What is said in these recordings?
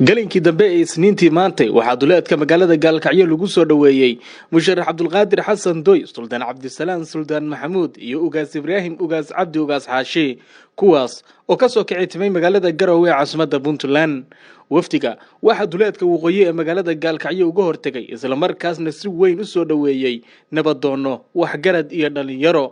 Galinkii dambe ee Isniintii maantay waxaa duleedka magaalada Gaalkacyo lagu soo dhoweeyey musharax Cabdulqaadir Xasan Doy, Suldaan Cabdisalaan Suldaan Maxamuud iyo Ugaas Ibraahim Ugaas Cabdi Ugaas Xaashi, kuwaas oo kasoo kici timay magaalada Garowe ee caasimadda Puntland. Wafdiga waxaa duleedka waqooyi ee magaalada Gaalkacyo uga hortegay, islamarkaasna si weyn u soo dhoweeyey nabadoonno, waxgarad iyo dhalinyaro.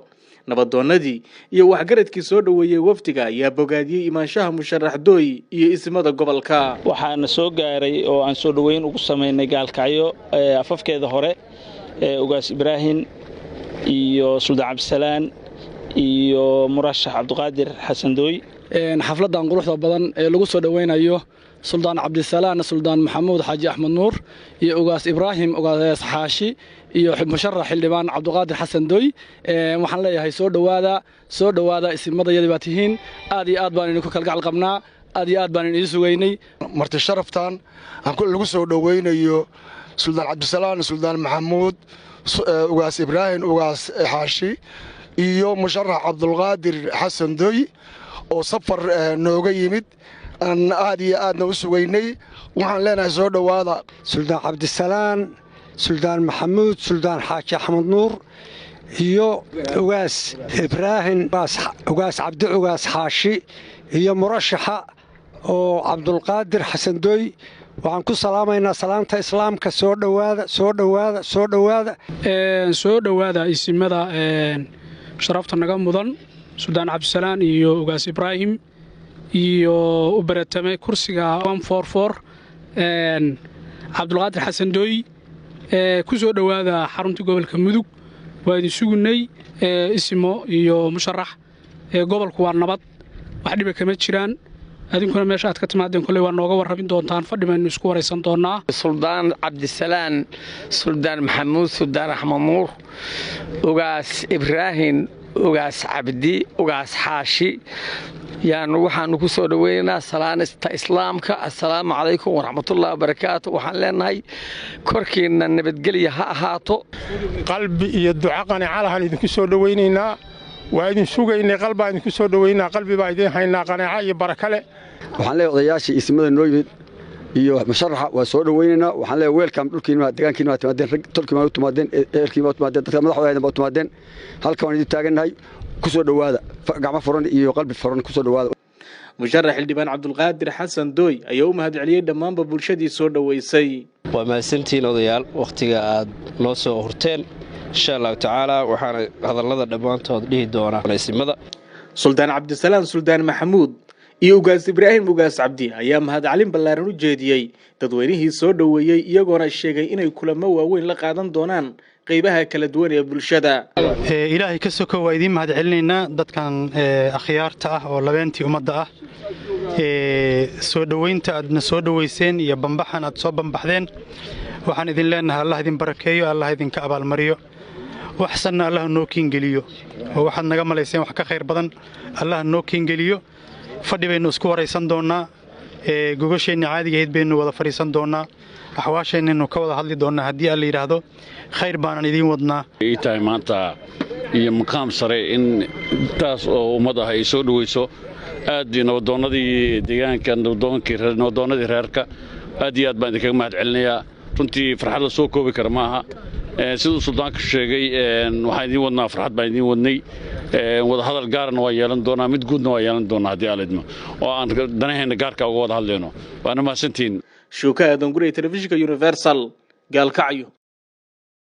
Nabadoonadii iyo waxgaradkii soo dhoweeyey wafdiga ayaa bogaadiyey imaanshaha musharax Dooy iyo isimada gobolka. Waxaana soo gaaray oo aan soo dhoweyn ugu samaynay Gaalkacyo afafkeeda hore Ugaas Ibraahim iyo Suldaan Cabdisalaan iyo murashax Cabdiqaadir Xasan Dooy. Xafladdan quruxda badan ee lagu soo dhoweynayo Suldaan Cabdisalaan Suldaan Maxamuud Xaaji Axmed Nuur iyo Ugaas Ibraahim Ugaas Xaashi iyo musharax xildhibaan Cabdiqaadir Xasan Doy, waxaan leeyahay soo dhowaada, soo dhowaada. Isimadayadii baa tihiin, aad iyo aad baan idinku kalgacal qabnaa, aad iyo aad baan idiin sugaynay. Marti sharaftan aan lagu soo dhoweynayo Suldaan Cabdisalaan Suldaan Maxamuud, Ugaas Ibraahim Ugaas Xaashi iyo musharax Cabdulqaadir Xasan Doy oo safar nooga yimid, aan aad iyo aadna u sugaynay, waxaan leenahay soo dhowaada. Suldaan Cabdisalaan Suldaan Maxamuud Suldaan Xaaji Axmed Nuur iyo Ugaas Ibraahim Ugaas Cabdi Ugaas Xaashi iyo murashaxa oo Cabdulqaadir Xasan Doy, waxaan ku salaamaynaa salaamta Islaamka. Soo dhowaada, soo dhowaada, soo dhowaada. Soo dhowaada isimada sharafta naga mudan, Suldaan Cabdisalaan iyo Ugaas Ibraahim iyo u baratame kursiga Cabdulqaadir Xasan Dooy. Ku soo dhowaada xarunta gobolka Mudug. Waa idin sugunay, isimo iyo musharax. Gobolku waa nabad, wax dhiba kama jiraan. Adinkuna meesha aad ka timaadeen kolley waa nooga warrabin doontaan, fadhi baynu isku waraysan doonnaa. Suldaan Cabdisalaan Suldaan Maxamuud Suldaan Axmed Nuur, Ugaas Ibraahim Ugaas Cabdi Ugaas Xaashi yaanu waxaanu ku soo dhoweynaynaa salaanista Islaamka: assalaamu calaykum waraxmatullahi wabarakaatu. Waxaan leenahay korkiinna nabadgelya ha ahaato. Qalbi iyo duco qaneecalahaan idinku soo dhowaynaynaa. Waa idin sugaynay, qalbaa idinku soo dhowaynaa, qalbi baa idiin haynaa, qaneeco iyo barakale. Waxaan leeyahay odayaashii isimada noo yimid iyo musharaxa waa soo dhowaynaynaa. Waxaan leeyahay welcome. Dhulkiina, deegaankiina waa timaadeen, rag tolkiina waa u timaadeen, ehelkiina waa u timaadeen, dadka madaxdooda baa u timaadeen. Halkan waan idin taagannahay. Ku soo dhowaada gacmo furan iyo qalbi furan, ku soo dhowaada. Musharax xildhibaan Cabdulqaadir Xasan Dooy ayaa u mahadceliyey dhammaanba bulshadii soo dhoweysay. Waa mahadsantihiin odayaal, wakhtiga aad noo soo hurteen. Insha Allahu tacaala waxaana hadallada dhammaantood dhihi doonaa isimada. Suldaan Cabdisalaan Suldaan Maxamuud iyo Ugaas Ibraahim Ugaas Cabdi ayaa mahadcelin ballaaran u jeediyey dadweynihii soo dhoweeyey, iyagoona sheegay inay kulamo waaweyn la qaadan doonaan qaybaha kala duwan ee bulshada. Ilaahay ka soko, waa idiin mahad celinaynaa dadkan akhyaarta ah oo labeentii ummadda ah. Soo dhoweynta aadna soo dhoweyseen iyo bambaxan aad soo bambaxdeen, waxaan idin leenahay Allah idin barakeeyo, Allah idinka abaalmariyo, waxsanna Allah noo kiingeliyo oo waxaad naga malayseen wax ka khayr badan Allah noo kiingeliyo. Fadhi baynu isku waraysan doonnaa, gogasheenna caadiga ahayd baynu wada fadhiisan doonnaa, axwaasheennaynu ka wada hadli doonnaa haddii Alla yidhaahdo. Khayr baanan idiin wadnaa. Ii tahay maanta iyo maqaam sare in intaas oo ummad ah ay soo dhoweyso. Aad nabadoonnadii deegaanka, nabadoonnadii reerka, aad iyo aad baan idinkaga mahad celinayaa. Runtii farxad la soo koobi kara maaha. Siduu suldaanka sheegay, waxaan idiin wadnaa farxad baan idiin wadnay. Wadahadal gaarana waa yeelan doonaa, mid guudna waa yeelan doonaa haddii Alla idmo, oo aan danaheenna gaarka uga wada hadlayno. Waana mahadsantihiin. Shuuka Aadan Gurey, Telefishinka Universal, Gaalkacyo.